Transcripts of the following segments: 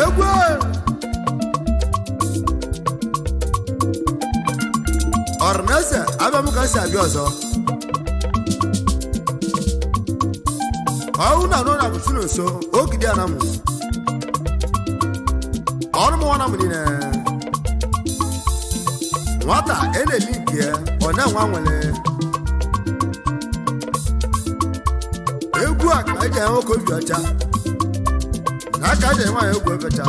Egwu ọrịneze abịa m ka si abịa ọzọ. Ọwụ na anụ na bụ nso ogidi anamụ ọrụ m nwana m niile nwata e na-eli nke ya ọ na-enwe anwele. Egwu a ka eji enwe nwoke obi ọcha na aka eji nwaanyị egwu efecha.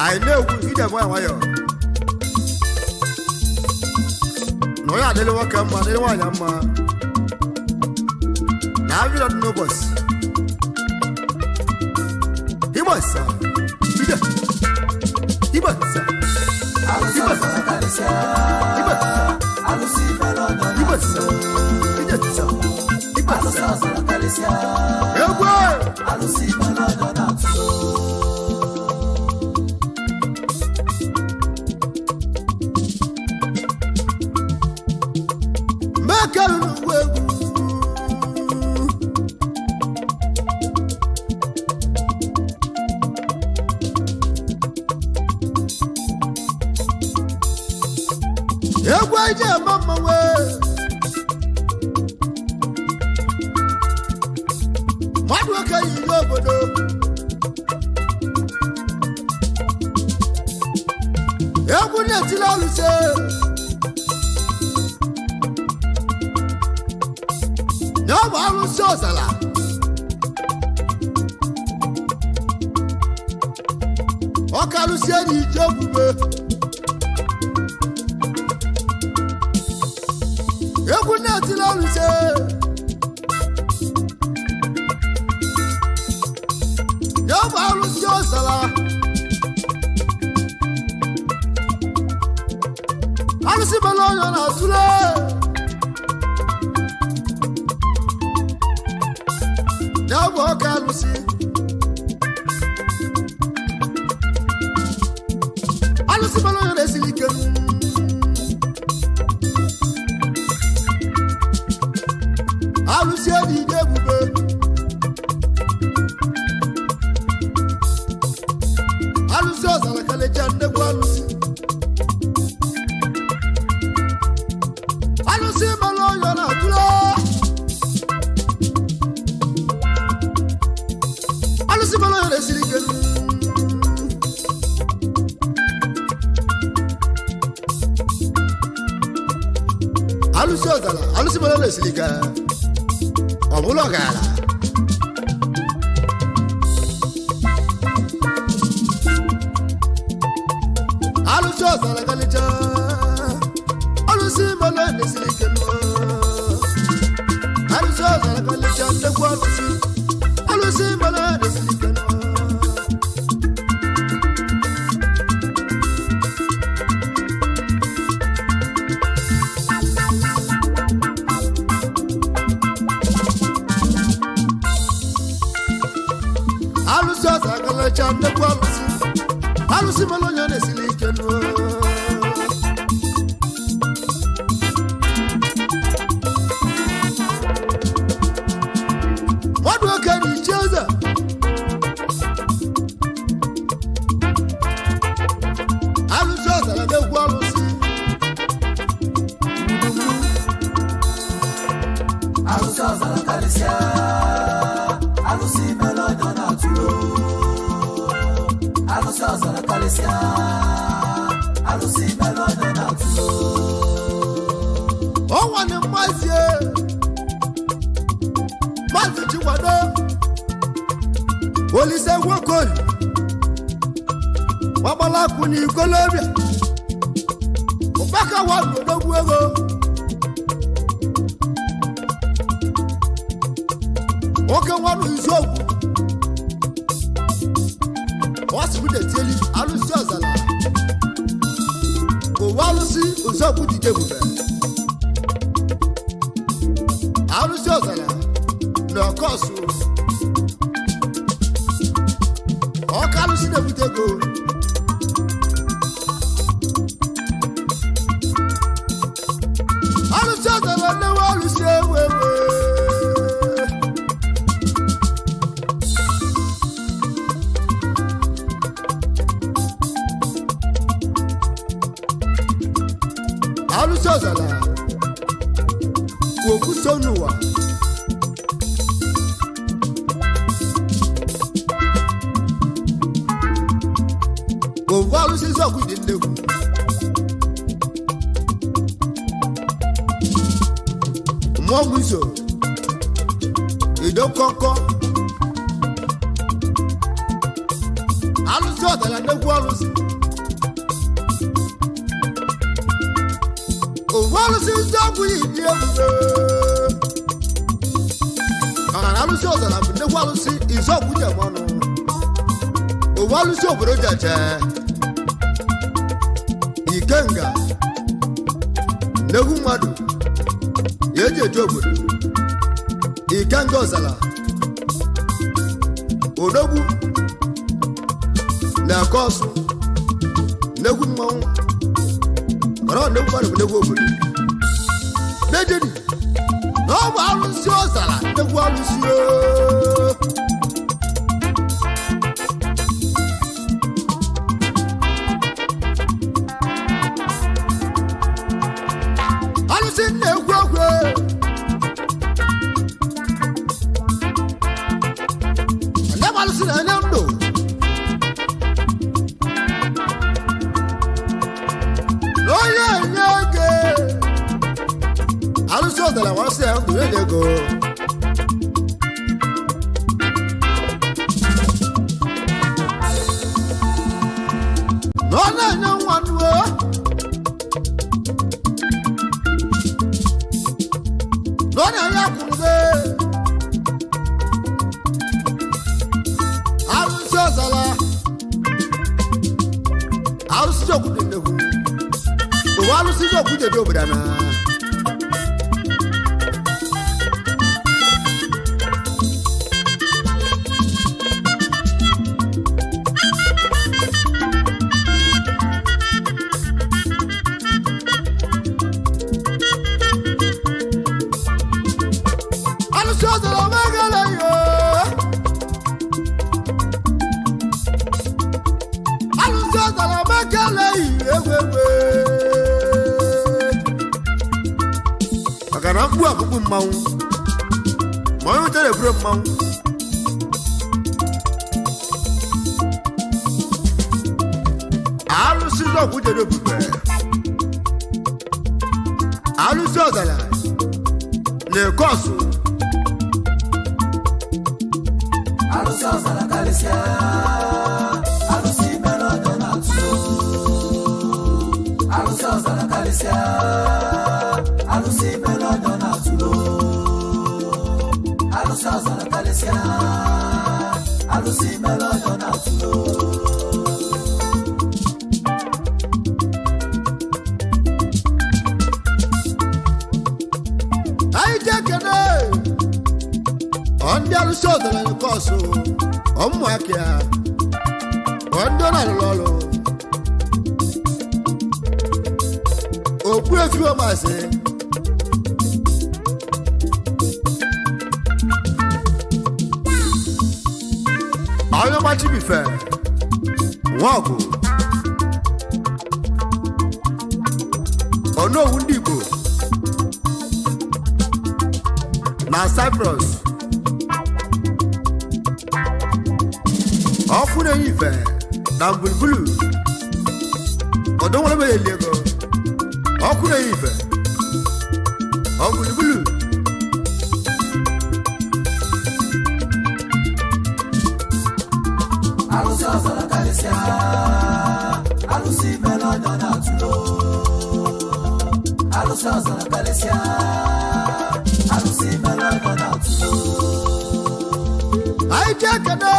Anyị na-egwu ije nwayọ nwayọ na onye adịrị nwoke mma, adịrị nwaanyị mma na abịrọ dị n'ụbọchị ịgbasa ije ịgbasa. Alụsị ọzara karịsịa. Ịgbasa. Alụsị mere ọnya ịgbasa ije Alụsị ịgbasa. ọzara karịsịa. Egwu. Alụsị mere ọnya na-atụ. Mekelu n'ugwu egwu egwu eji eme mmanwụ. Mmadụ oke yi ihe obodo egwu na-etili alụsị na ọ bụ alụsị ọzara. Ọka alụsị enyi ije ogbugbe egwu na-etili alụsị na ọ bụ alụsị ọzara. Alụsị bala ọnya na-atụle ya bụ ọka alụsị. Alụsị bara onye na-esiri ike. Alụsị enyi dị ebube. Alụsị ọzara kalecha nnekwu alụsị. Alụsị bara onye na-atụle. Alụsị bara onye na-esiri ike. Alụsị ọzara, alụsị bara na-esiri ike. Ọ bụla ọgara alụsị ọzara galịcha. Alụsị bara na-esiri ike. Alụsị ọzara galịcha nnekwu alụsị. Alụsị bara na-esiri ike. Alụsị ọzọ agalacha nnekwu alụsị. Alụsị mere onye na-esiri ike nụ. Mmadụ oke na ichi eze alụsị ọzara na-egwu alụsị. Alụsị ọzara karịsịa. Alụsị mere ọnya na-atụ. Alụsị ọzara karịsịa. Alụsị mere ọnya na-atụ. Ọnwa ni mmazi maazị Chikwado Olise Nwokoli gbagbalakwụ na ikolobịa ụkpaka wa n'odogwu ego nwoke nwanụ iziokwu ọsibụdetieli alụsị ọzara ụwa alụsị ụzọkwu dide ebube alụsị ọzara na ọkọsụ ọka alụsị na-ebute ego. Alụsị ọzara nnewe alụsị ewu ewu. so n'ụwa. Owu alụsị Izuogu dị nnekwu. Mmụọ iso ido kọnkọ alụsị ọdara nnekwu alụsị. Owu alụsị Izuogu yi dị ebube, maka na alụsị ọdara bụ nnekwu alụsị Izuogu ji eme ọnụ. Owu alụsị obodo jeje ikenga nnekwu mmadụ ya eji eje obodo ikenga ọzara odogwu na-eke ọsụ nnekwu mmanwụ mara nnekwu mmadụ bụ nnekwu obodo mejeri na ọ bụ alụsị ọzara nnekwu alụsị ooo. Alụsị na-ekwu okwu, ndị bụ alụsị na-enye ndụ. Na onye enye ego alụsị ọdara wasị ya ndụ enye ego. Na ọ na-enye nwa nnuo, na ọ na-enye akwụrụbe. Arụsị ọzara, arụsị jọkwu dị nnekwu. Ụwa arụsị jọkwu jeje obodo na arụsị ọzara megara yo. Arụsị ọzara megara yi egwegwe, maka na mkpu akpụkpụ mmanwụ ma onye ụtara eburu mmanwụ. Arụsị zọgwụ jere ebube arụsị ọzara na-eke ọsụ. Alụsị ọzara karịsịa, alụsị mere ọjọ na-atụ. Alụsị ọzara karịsịa, alụsị mere ọjọ na-atụ. Alụsị ọzara karịsịa, alụsị mere ọjọ na-atụ. Anyị ji ekene ọ ndị alụsị ọdara nke ọsụ ọmụaka ya, ọ ndị ọ na-alụrụ ọrụ okpu efi ọmasị onye ọmachibife nwaọgụ onowu ndị Igbo na Cyprus, ọkụ na-enye ife na gburugburu ọdọ nwere mere eli ego. Ọkụ na-enye ife ọ gburugburu. Alụsị ọzara karịsịa, alụsị mere ọjọ na-atụ. Alụsị ọzara karịsịa, alụsị mere ọjọ na-atụ. Anyị ji ekene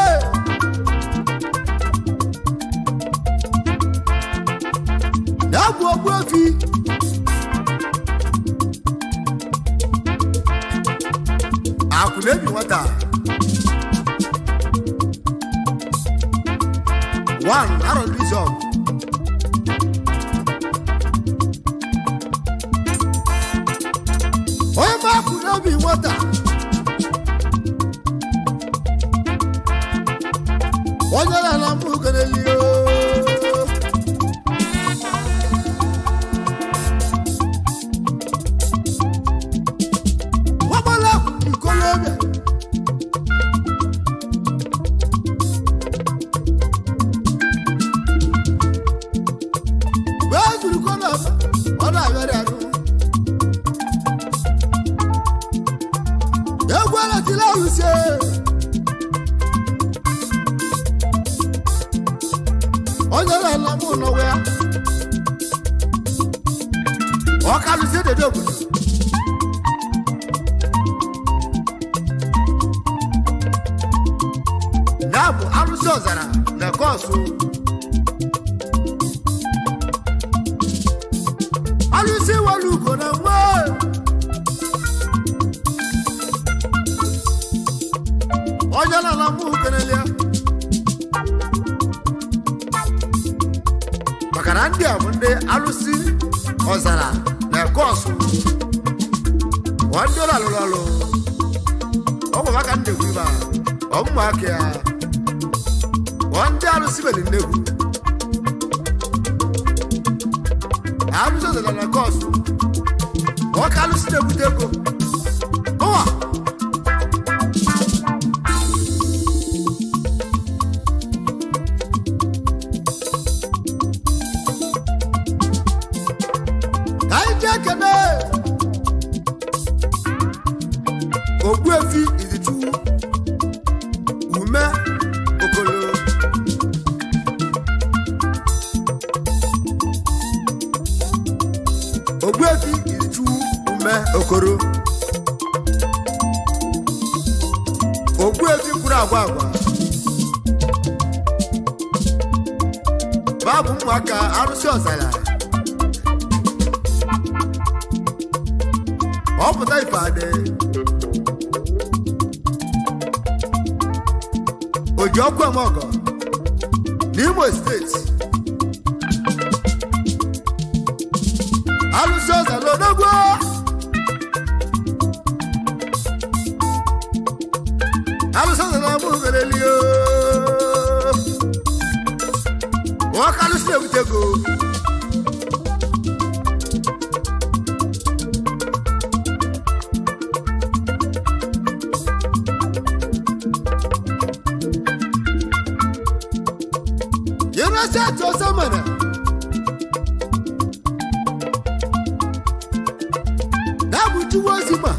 ya bụ ogbuefi akụ na-ebi nwata one arọ ndị zọb onye ma akụ na-ebi nwata, onye na-ala mụ kenelio. Okorobịa mgbe e zuru kọnọ, ọ na-abịarị arụ egwu eletila alụsị. Onye na-ala m n'ọnwa ya, ọ kalụsị dede obodo. Ya bụ arụsị ọzara na kọsụ arụsị nwere ugo na nwa. Onye na-ala m kenelia, maka na ndị a bụ ndị alụsị ọzara na kọsụ ọ ndị ụlọ alụrụ ọlụ. Ọ bụ maka nnegwu ibe a ọmụma aka ya, ọ ndị alụsị mere nnegwu alụsị ọzara na kọsụ. Ọ ka alụsị na-ebute ego ụwa. Ka anyị jee kene Ogbuefi Izichukwu Ume Okolo. Ogbuefi Izichukwu Ume Okoro, Ogbuefi kwuru agwa agwa babụ ụmụaka arụsị ọzara. Ọ pụta ife adị oji ọkụ eme ọgọ n'Imo Steeti. Alụsị ọzara odogwu, alụsị ọzara mụgerelio ọka alụsị ebutego. Ìránṣẹ́ àti ọ̀sẹ̀ mọ̀nà. Dáàbò tí wọ́n sì mọ̀.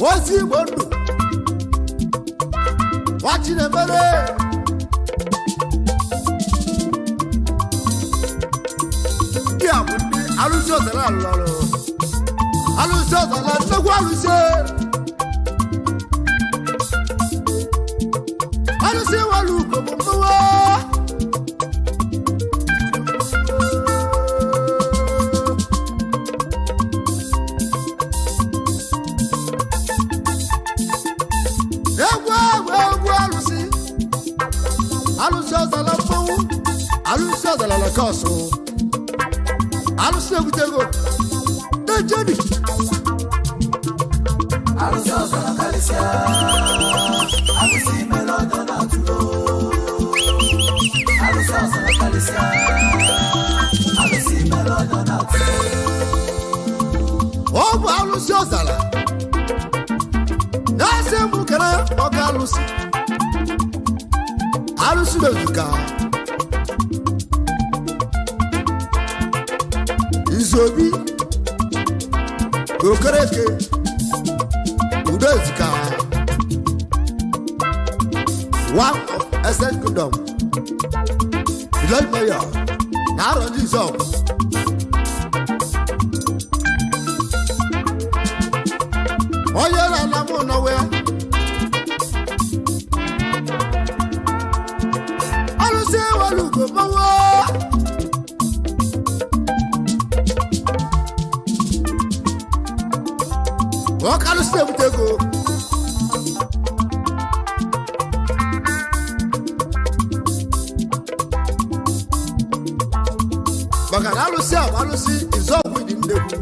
Wọ́n sì mọ̀ nù. Wọ́n ti nà mẹ́rẹ́. Ndị a bụ ndị alụsị ọ̀sẹ̀ alụrụ. Alụsị ọ̀sẹ̀ nnukwu alụsị. Alụsị nwere ugo bụ mmụọ. Egwu egwu egwu alụsị. Alụsị ọzala mmọnwụ. Alụsị ọzala lakọsụ. Alụsị egwutego. Dejeni. Alụsị ọzara karịsịa, alụsị mere ọjọ na-atụrụ. Alụsị ọzara karịsịa, alụsị mere ọjọ na-atụrụ. Ọ bụ alụsị ọzara na-asị m kere ọka alụsị. Alụsị n'ozuka Nzobi Okereke Udoezika, one of Essence Kingdom village mayor na arọ ndị Izọgụ. Onye na-ana m nọwe alụsị ewelu ugo mmanwụ. Ọka alụsị ebute ego. Maka na alụsị a bụ alụsị Izọgwụ dị ndegwu.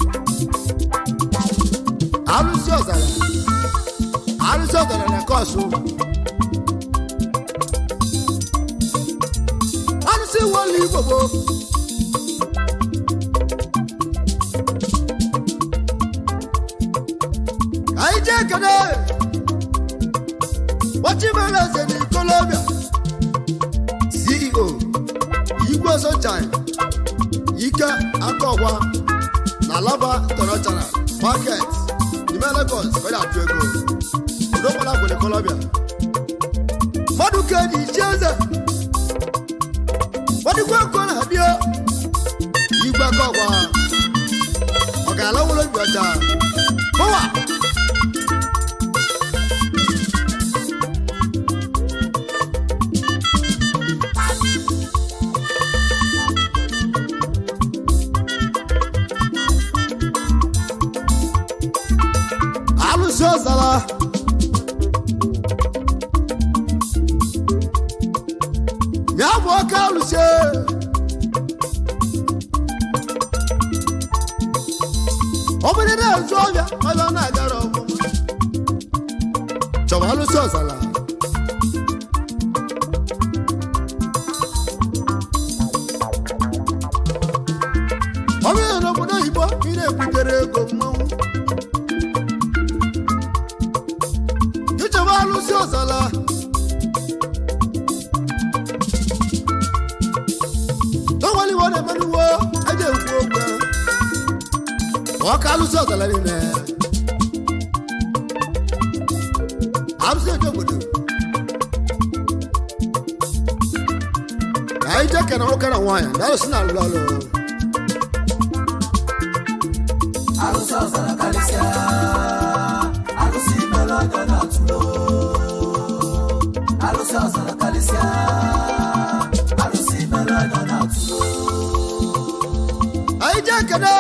Alụsị ọzara, alụsị ọzara na kọsụ. Alụsị wọlụ Igbo gboo. Anyị jee kene Nwachimeleze na Ikolobịa, CEO Igwe Sunshine Ike Akọgwa na Alaba International Market n'ime Lagos. Ka ọ na-atụ ego odokwala gwere Ikolobịa mmadụ ka eji ichi eze nwadikwa ego na-adị Igwe Akọgwa ọ ga-ala nwere obi ọcha pọwa. Alụsị ọzara ya bụ oke alụsị. Ọ bụrụ na ezu ọbịa ọbịa na-agara ọmụma, chọba alụsị ọzara. Ọ bụrụ na obodo oyibo ị na-ebutere ego mmanwụ, ichebe alụsị ọzara. N'onwere na-emenuwo eji ekwu okwu ọka alụsị ọzara niile, alụsị eji obodo ka anyị jee kene nwoke na nwaanyị na alụsị na alụlụ ọlụ. Alụsị ọzara karịsịa, alụsị mere onye na-atụlo. Alụsị ọzara karịsịa, alụsị mere onye na-atụlo. Anyị jee kene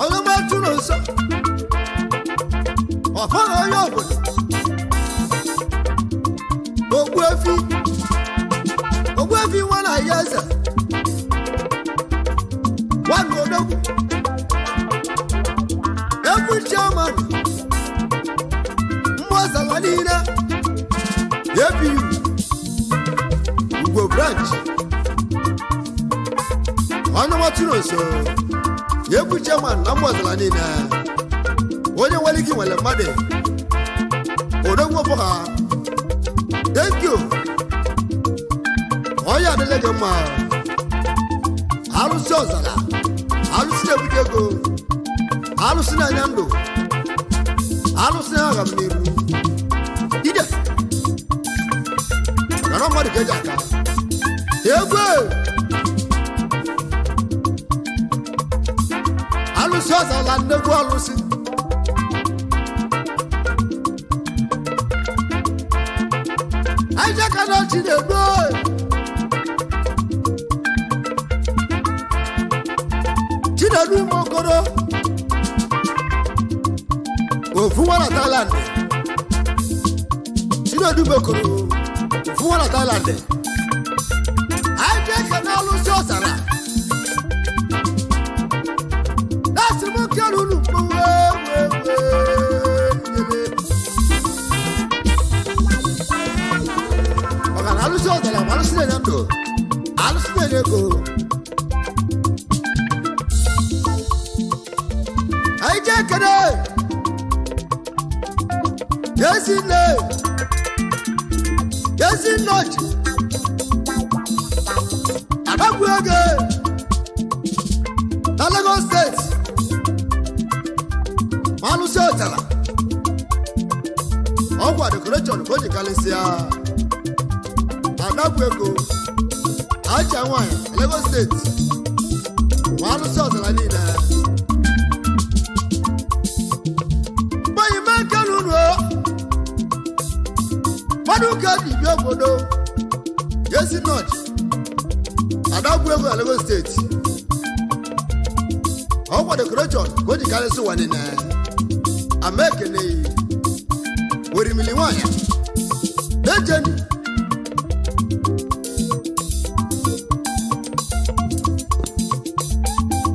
onye matụrụ nsọ ọfọrọ onye obodo Ogbuefi, Ogbuefi nwa na ya eze nwanne odogwu egwu chairman mmụọzala niile APU Ugwo branch, onye matụrụ nso egwu chairman na mmụọzala niile, onye nwere ike nwere mmadụ odogwu ọbụ ha. Thank you. Onye adịla gị mma. Alụsị ọzara, alụsị na-ebute ego, alụsị na-anya ndụ, alụsị na-agha m n'iru ide nọrọ mmadụ ka eji aka egwu. Alụsị ọzara, nnegwu alụsị. Aja ka na chi na-egbu Chinedu Mokoro, ofu nwa na Thailand. Chinedu Mokoro, ofu nwa na Thailand. Aja ka na alụsị ọzara na-asị m kere unu mkpụrụ nyere maka na alụsị ọzara bụ alụsị na-enye ndụ, alụsị na-enye ego. Anyị jee kene ezinne, ezinne ọchị adagbu ego na Lagos Steeti, ma alụsị ọzara ọgwụ dekoreshọn ka o ji karịsịa. Adagbu ego aja nwanyị Lagos Steeti, ma alụsị ọzara niile. Gbanyi mekelu ruo mmadụ ka dibịa obodo ezi nọch adagbu ego na Lagos Steeti, ọgwụ dekoreshọn ka o ji karịsị ụwa niile. Ama ekeneghị orimili nwanyị ejeni.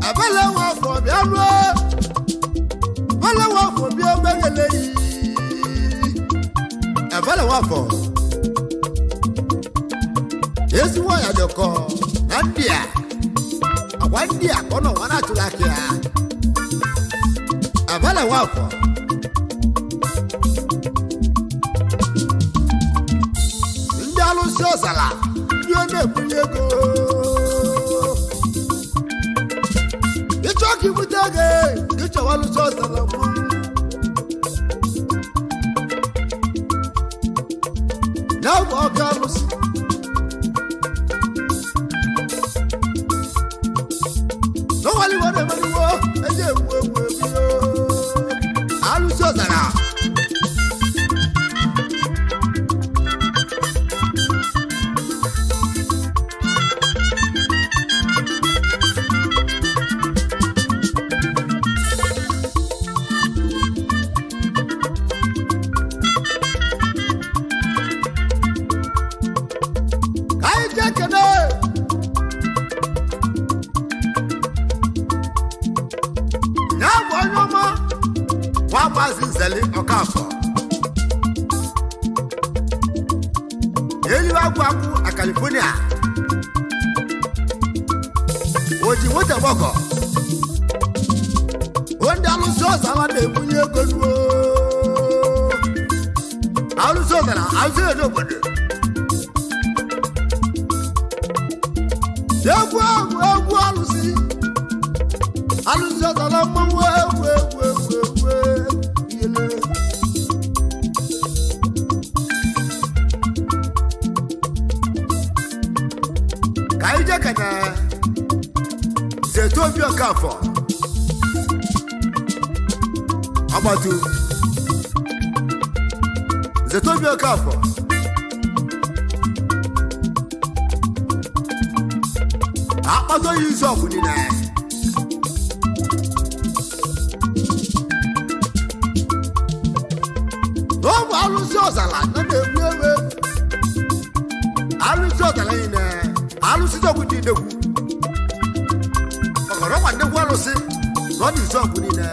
Abala nwa afọ bịa lụọ, abala nwa afọ bịa meghele yi. Abala nwa afọ ezi nwanyị dịkọ na ndị a agwa ndị a ka ọ nọ nwa na-achụrụ aka ya. Abala. Ebele Nwafọ. Ndị alụsị ọzara, ndị ọ na-ebunye ego. Ịchọ ka ibute ego, gị chọwa alụsị ọzara mmanwụ. Ya bụ ọka alụsị. N'ọnwaliwo na-emeriwo, eji egwu egwu egwu alụsị ọzara. Ka anyị jee kene ya bụ onye ọma, nwa Maazị Nzeli Ọkafọ, eliwe agwụ agwụ na California, oji nweta gbọkọ ndị alụsị ọzara na-ebunye ego nuo. Alụsị ọzara, alụsị edo obodo. Egwu egwu egwu alụsị, alụsị ọzara mmanwụ. Egwu egwu egwu egwu iyele. Ka anyị jee kene Zetu Obi Ọkafọ, ọgbatu Zetu Obi Ọkafọ, akpata oyi izu ọgwụ niile. N'ọbụ alụsị ọzara na na-egbu egbe, alụsị ọzara niile, alụsị ọgwụ dị ndegwu maka na ọgwa ndegwu alụsị na ọ dị izu ọgwụ niile.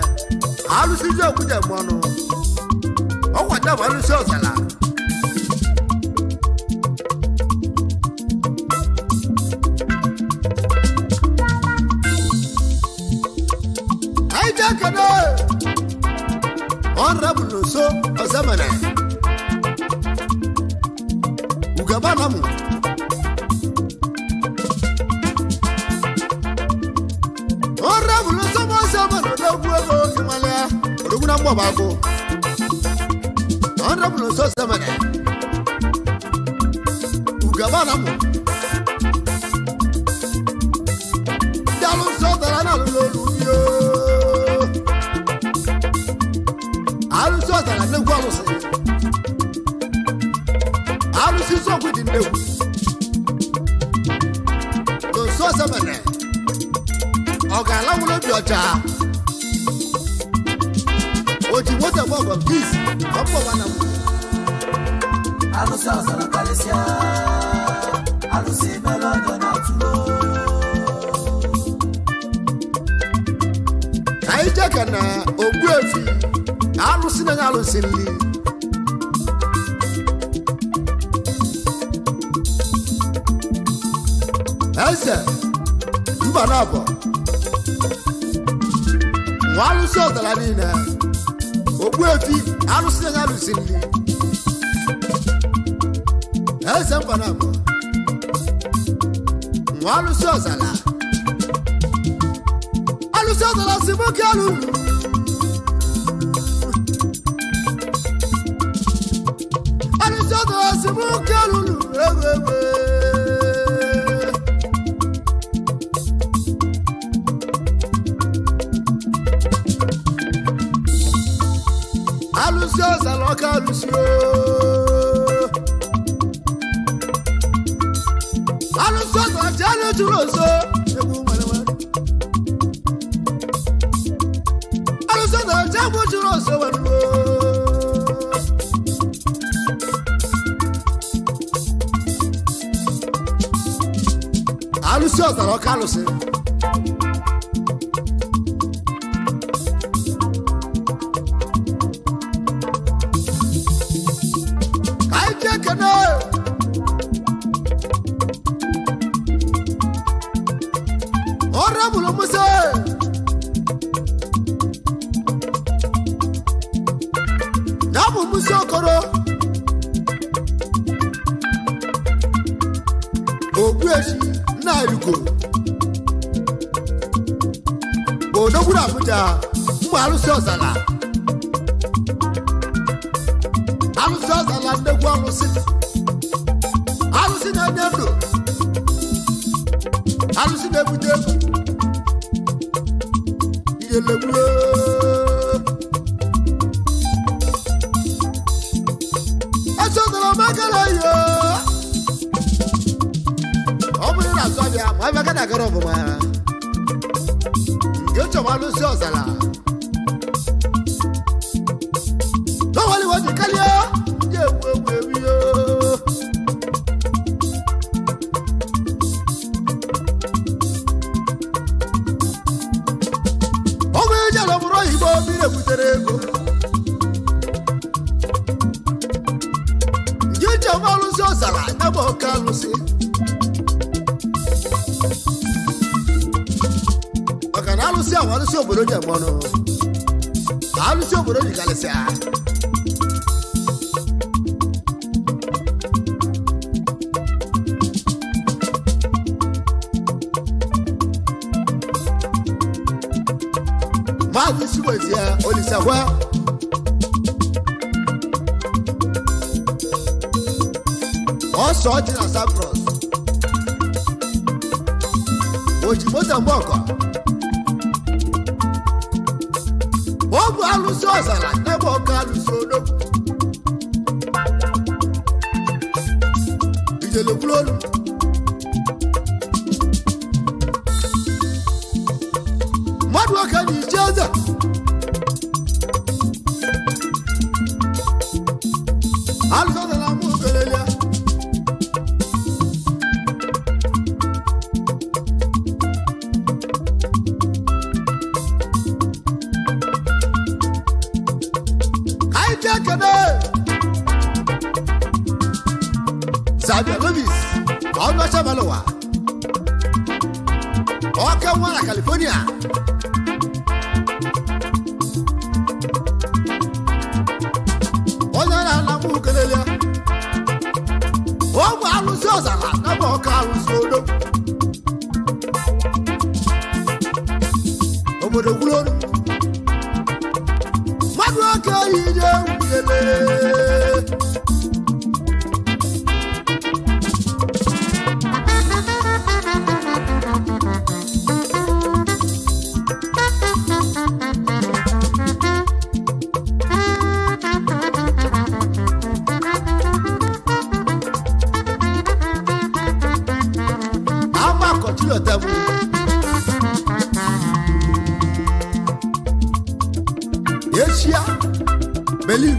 Alụsị ji ọgwụ dị egbe ọnụ ọgwa ndị bụ alụsị ọzara. Anyị jee kene Honorable Nso Osemene, Ugabanamu. Honorable Nso Osemene, odogwu ego ịmalịa, odogwu na mgbọba agụ. Honorable Nso Osemene, Ugabanamu. Ndị alụsị ọzara na-alụlụ olu yo. Alụsị ọzara, nnegwu alụsị, alụsị sọgwụ dị nnegwu. Nso Osemene, ọ ga-ala nwere obi ọcha, o ji moto gba ọgọ kis ọkpọba na mbụ. Alụsị ọzara karịsịa, alụsị mere ọjọ na-atụlo. Ka anyị jee ka na Ogbuefi, alụsị na alụsị nli. Eze mba na abọ nwa alụsị ọzara niile, Ogbuefi, alụsị na alụsị nli, eze mba na abọ nwa alụsị ọzara. Alụsị ọzara si nwoke alụrụ, alụsị ọzara si nwoke alụrụ egwu egwu. Alụsị ọzara, ọka alụsị ooo. Alụsị ọzara ji alụ jụrụ nso egwu nwere nwere. Alụsị ọzara ji egwu jụrụ nso nwere ooo. Alụsị ọzara, ọka alụsị. Ka anyị jee kene Honorable Musa. Odogwuru Abuja ụmụ alụsị ọzala, alụsị ọzala, nnekwu alụsị, alụsị na-enye ndụ, alụsị na-ebute ego iyelegbuo. Esozara makara yo. Ọ bụrụ na asọ bịa ma abịa ka na-agara ọfụma nke chọrọ alụsị ọzara n'ọnwale wọ́n ti kálíọ́ ní ewu ewu ewu yóò. Ọmọ ẹjẹ lọmọrọ ìbò mmiri ebutere ego. Nke njem alụsị ọzara nyebe oke alụsị. Maka na alụsị ahụ alụsị obodo ji eme ọnụ. Alụsị obodo ji karịsịa. Maazị Chiwezie Olisakwa, ọsọ ọjị na Cyprus, oji moto mgbe ọkọ ọ bụ alụsị ọzara n'ebe ọka alụsị odogwu ijelekwuru olu mmadụ nwoke na ichi eze alụsị ọzara mụ okelelia. Anyị ji ekene Xavier Lewis ọnụọcha balụwa ọka nwa na California. Onye na-ana m ukelele ọgwụ alụsị ọzara n'ebe ọka alụsị odo obodo gwuru mmadụ oke yi je wuyele. Ama kọtụlọ tebụl Asia Berlin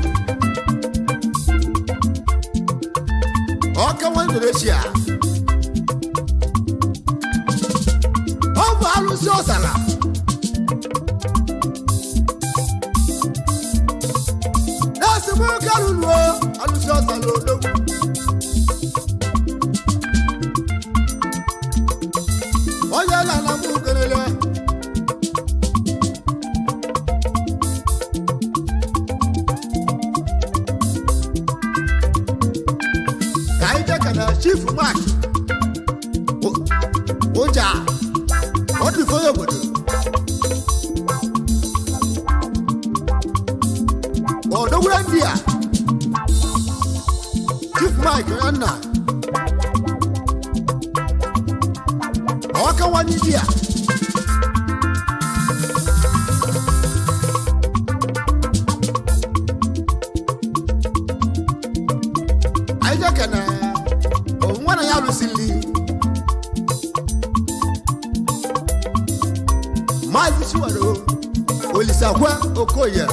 ọka nwa Indonesia ọ bụ alụsị ọzara na-esemokwu alụluo alụsị ọzara odogwu. Onye na-ana m ukelele ka anyị jee ka na Chief Mark ụja ọ dịka onye obodo odogwure ndị a. Chief Mike onye nna ọkawanye ndị a anyị jee ka na onwe na ya alụsili Maazị Chiwado Olisakwe Okoye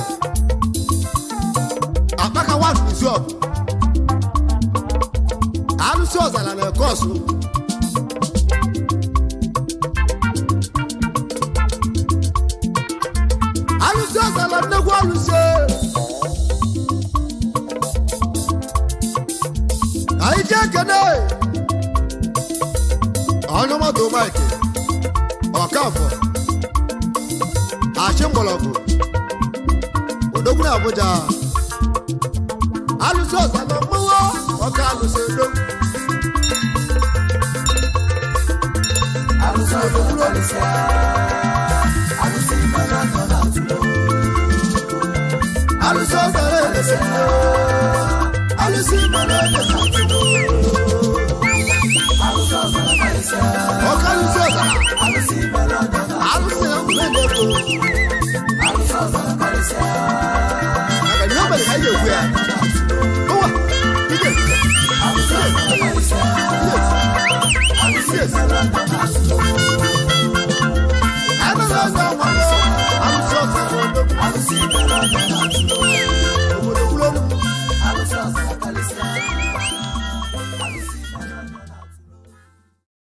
Akpaka Wanụziọbụ alụsị ọzara na ekọsụ alụsị ọzara nnekwu alụsị. Anyị jee kene ọnụmọdụ Mike Ọkafọ achị mgbọrọgwụ odogwu na Abuja alụsị ọzara mmanwụ ọka alụsị odogwu. Alụsị ọzara karịsịa, alụsị. mere onye na-atụ. Alụsị ọzara karịsịa. Ọka alụsị ọzara. Alụsị mere onye na-atụ. Alụsị ya nwere ego.